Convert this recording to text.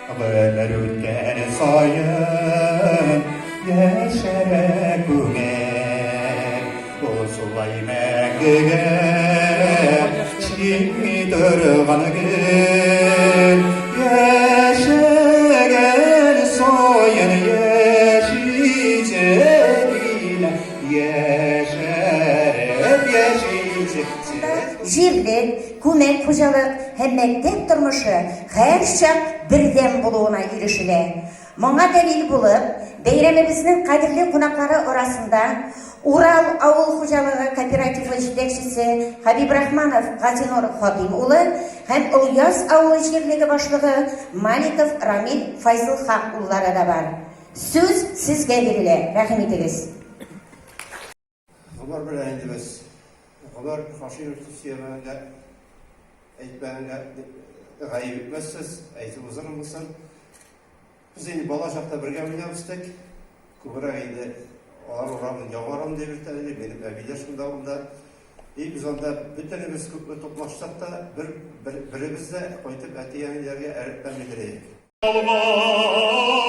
Гомер үткән саен яшәрә күңел, Узлай мәңгегә шиңми торган гөл. Яшәгән саен яшисе килә, Яшәреп яшисе. Җирлек, күмәк хуҗалык һәм мәктәп тормышы һәрчак бердәм булуына ирешелә. Моңа дәлил булып, бәйрәмебезнең кадерле кунаклары арасында Урал авыл хуҗалыгы кооперативы җитәкчесе Хәбибрахманов Газинур Хатыйм улы һәм Олъяз авылы җирлеге башлыгы Маликов Рамил Файзылхак уллары да бар. Сүз сезгә бирелә, рәхим итегез. Гомәр белән инде без Гомәр Хашимов дип сөйләмәгәнгә, әйтмәгәнгә гаеп итмәссез, әйтеп узырмын булсын. Без инде бала чакта бергә уйнап үстек. Күбрәк инде алар урамын яңа урам дип йөртә иде, минем әби дә шунда монда. И без анда бөтенебез күпме туплашсак та, бер, бер, беребез дә кайтып әти-әниләргә әрепләмидер идек. Алма!